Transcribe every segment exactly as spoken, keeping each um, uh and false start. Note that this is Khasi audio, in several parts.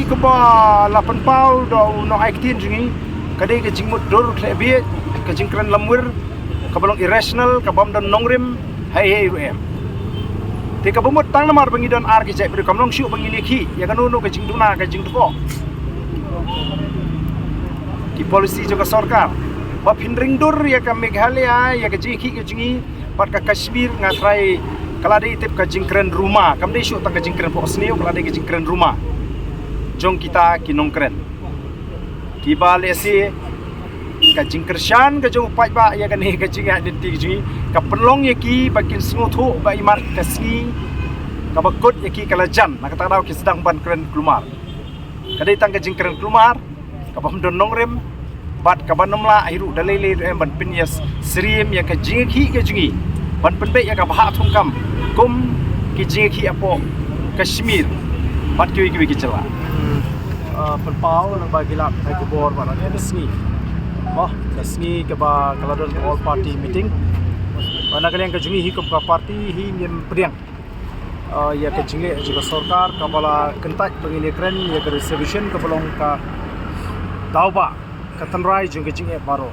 Kaba la pynpaw da u nongai ktien jong ngi ka dei ka jingmut dur khleh bieit, ka jingkren lamwir kaba long irrational, ka bym don nongrim, hei hei ruh em. Te kaba mut tang namar ba ngi don ar ki jaitbynriew, kam long shuh ba ngi leh khih ïa kano kano ka jingduna ka jingduna ki policy jong ka sorkar. Ba phin ring dur ïa ka Meghalaya, ïa ka jingkhih ka jong ngi bad ka Kashmir, nga trai ka la dei tip ka jingkren ruma, kam dei shuh tang ka jingkren pok sniew, ka la dei ka jingkren ruma jong kita ki nongkren. Kiba lehse ka jingkyrshan ka jong u paidbah ïa kane ka jingïaid lynti ka jong ngi ka pynlong ïa ki ba kin sngewthuh ba i mar ka sngi kaba kut ïa ki ka la jan, na kata ka daw ki sdang ban kren kulmar. Ka dei tang ka jingkren kulmar kaba ym don nongrim bad kaba ym lah hi ruh da lei lei ruh em ban pynïasyriem ïa ka jingkhih ka jong ngi, ban pynbeit ïa ka bhah thungkam kum ki jingkhih hapoh Kashmir bad kiwei kiwei ki jylla. Hmm. Uh, pynpaw na ba ki lap ka khubor ba na ka sngi, oh, ka sngi kaba ka la don all party meeting. Ba na ka liang ka jong ngi hi kum ka party hi ngim pdiang, uh, ïa ka jingleh jong ka sorkar kaba la kyntait ba ngin ïakren ïa ka reservation kaba long ka daw ba ka tynrai jong ka jingeh baroh.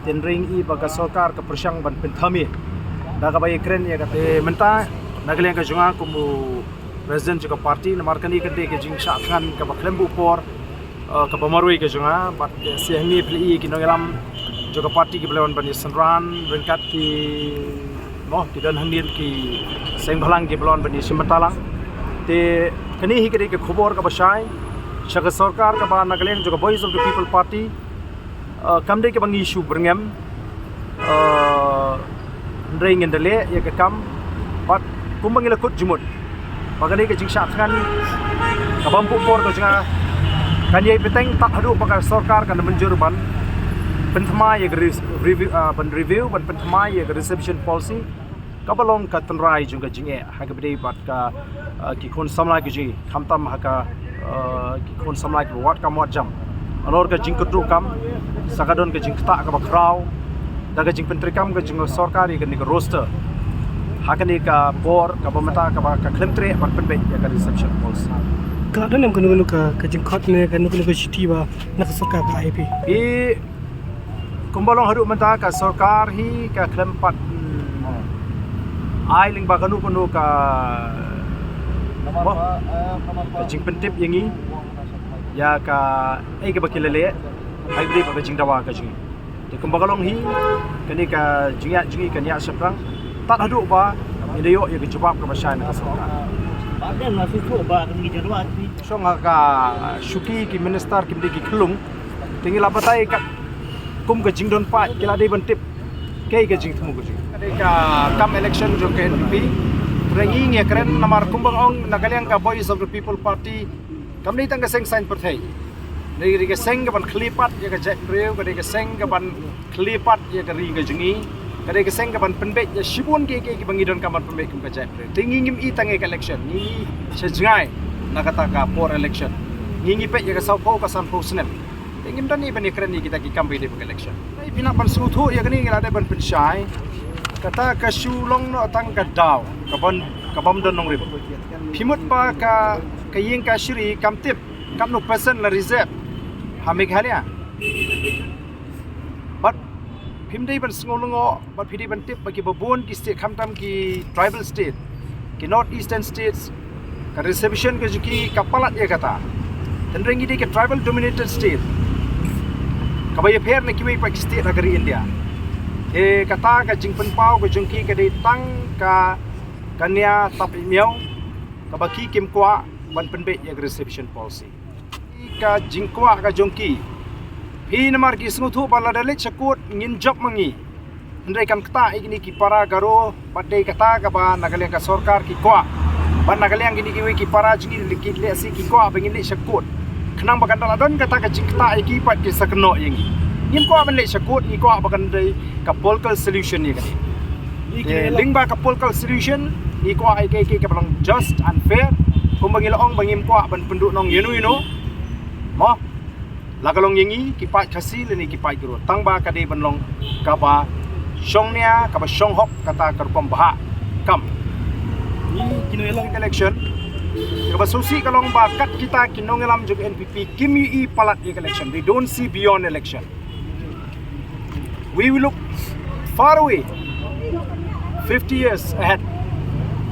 Te hynrei ngi i ba ka sorkar ka pyrshang ban pynthame da kaba ïakren ïa kata. Te mynta na ka liang ka jong nga kum u president jong ka party, namar kane ka dei ka jingshah thngan kaba khlem buh por, uh, kaba marwei ka jong nga, bad ka shisha hangne phi la i ki nongïalam jong ka party kiba la wan ban ïasynran ryngkat ki, mo, ki don hangne ki seng bhalang kiba la wan ban ïashim bynta lang. Te kane hi ka dei ka khubor kaba shai sha ka sorkar kaba na ka liang jong ka Voice of the People Party, uh, kam dei kaba ngi shu byrngem, uh, hynrei ngin da leh ïa ka kam bad kumba ngi la kut jingmut ba kane ka jingshah thngan kaba ym buh por ka jong nga kan ïai bteng tad haduh ba ka sorkar kan mynjur ban pynthymmai ïa ka res-, review, uh, ban review, ban pynthymmai ïa ka reservation policy kaba long ka tynrai jong ka jingeh ha kaba ïadei bad ka, uh, ki khun samla ki jong ngi, khamtam ha ka, uh, ki khun samla kiba wad kam wad jam. Halor ka jingkut ruh kam sa ka don ka jingktah kaba khraw da ka jingpyntreikam ka jong ka sorkar ïa kane ka roster ha kane ka por kaba mynta kaba ka khlem treh ban pynbeit ïa ka reservation policy. Ka la don em kano kano ka, ka jingkhot ne kano kano ka shithi ba na ka sorkar ka I P? I Kumba long haduh mynta ka sorkar hi ka khlem pat, mm, ai lyngba kano kano ka, mo, ka jingpyntip ïa ngi ïa kaei kaba ki la leh, ha kaba ïadei bad ka jingdawa ka jong ngi. Te kumba ka long hi, kane ka jingïaid jong ngi kan ïaid shaphrang tad haduh ba ngin da ïoh ïa ka jubab kaba shai na ka sorkar. Shong ha ka shuki ki minister kim dei ki khyllung. Te ngi la batai ka kum ka jingdon paid, ki la dei ban tip kaei ka jingthmu ka jong ngi. Ka dei ka kam election jong ka N P P. Te ngi ngi kren namar kumba ong na ka liang ka Voice of the People Party kam dei tang ka seng saiñ pyrthei. Ka dei ka seng kaban khlieh pat ïa ka jaitbynriew, ka dei ka seng kaban khlieh pat ïa ka ri ka jong ngi. Ka dei ka seng kaban pynbeit ïa shibun kiei kiei kiba ngi donkam ban pynbeit kum ka jaitbynriew. Te ngi ngim i tang ïa ka election, ngi i sha jngai na kata ka por election. Ngi ngi peit ïa ka sawphew ka sanphew snem. Te ngim don i ban ïakren ïa kita ki kam ba ïadei bad ka election. Phi nang ban sngewthuh ïa kane, ngi la dei ban pynshai. Kata ka shu long noh tang ka daw kaban, ka bym don nongrim. Phi mut ba ka, ka ïing kashari kam tip katno percent la reserve ha Meghalaya. Bad phim dei ban sngew lyngngoh, bad phi dei ban tip ba kiba bun ki state, khamtam ki tribal state, ki North Eastern states, ka reservation ka jong ki ka palat ïa kata. Te hynrei ngi dei ka tribal dominated state kaba ïapher na kiwei pat ki state ha ka ri India. Te kata ka jingpynpaw ka jong ki ka dei tang ka, ka nia tap i miaw kaba ki kim kwah ban pynbeit ïa ka reservation policy. Ka jingkwah ka jong ki. Phi namar ki sngewthuh ba lada leit sha court ngin jop ma ngi. Hynrei kan ktah ïa kine ki para Garo, bad dei kata kaba na ka liang ka sorkar ki kwah. Bad na ka liang kine kiwei ki para jong ngi ki lehse ki kwah ba ngin leit sha court. Khnang ba kan da la don kata ka jingktah ïa ki pat ki sa kynnoh ïa ngi. Ngim kwah ban leit sha court, ngi kwah ba kan dei ka political solution ïa kane. Te lyngba ka political solution ngi kwah ïa kaei kaei kaba long just and fair. Kumba ngi la ong ba ngim kwah ban pynduh nong ïano ïano. Mo, la ka long ïa ngi ki paid Khasi lane ki paid Garo, tang ba ka dei ban long kaba shong nia, kaba shong hok, kata ka rukom bhah kam. Ngi kino ïa long election. Kaba sngewsih ka long ba kat kita ki nongïalam jong N P P kim ïohi palat ïa ka election. They don't see beyond election. We will look far away. Fifty years ahead.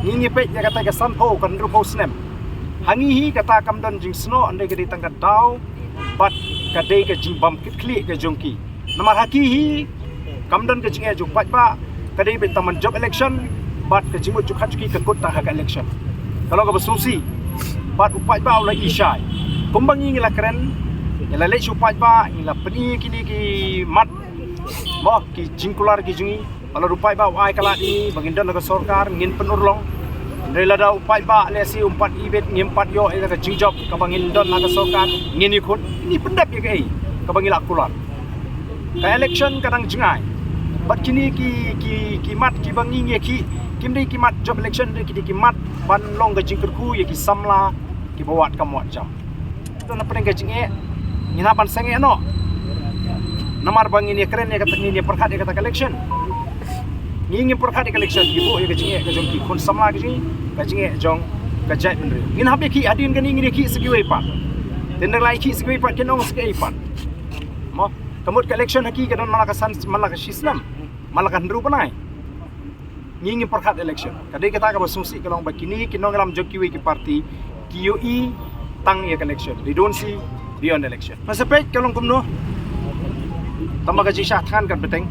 Ngi ngi peit ïa kata ka sanphew, ka hynriewphew snem. Ha ngi hi kata kam don jingsnoh, hynrei ka dei tang ka daw bad ka dei ka jingbam kit khlieh ka jong ki. Namar ha ki hi kam don ka jingeh jong u paidbah, ka dei beit tang ban jop election bad ka jingmut jingpyrkhat jong ki ka kut tang ha ka election. Ka long kaba sngewsih bad u paidbah u la i shai. Kumba ngi ngi la kren, ngi la leit sha u paidbah, ngi la pyni kine ki mat, mo, ki jingkular ki jong ngi. Lada u paidbah u ai ka lad ïa ngi ba ngin don ha ka sorkar, ngin pynurlong. Hynrei lada u paidbah lehse um pat ibit, ngim pat ïoh ïa ka jingjop kaba ngin don ha ka sorkar, ngin ïakhun. Ngi pyndep ïa kaei kaba ngi la kular. Ka election ka dang jngai. Bad kine ki, ki, ki mat kiba ngi ngi ïakhih, kim dei ki mat jop election, hynrei ki dei ki mat ban long ka jingkyrkhu ïa ki samla kiba wad kam wad jam. Te na pdeng ka jingeh, ngin hap ban sangeh noh. Namar ba ngin ïakren ïa kata, ngin ïapyrkhat ïa kata ka election. Ngi ngim pyrkhat ïa ka election, ngi buh ïa ka jingeh ka jong ki khun samla ka jong ngi, ka jingeh jong ka jaitbynriew. Ngin hap ïakhih hadien kane, ngin ïakhih sa kiwei pat. Te ynda la ïakhih sa kiwei pat, kin ong sa kiei pat. Mo, ka mut ka election ha ki ka don man la ka san, man la ka shi snem, man la ka hynriew bnai. Ngi ngim pyrkhat election. Ka dei kata kaba sngewsih ka long ba kine ki nongïalam jong kiwei ki party ki ïohi tang ïa ka election. They don't see beyond election. Nga sa peit ka long kumno. Tangba ka jingshah thngan kan bteng.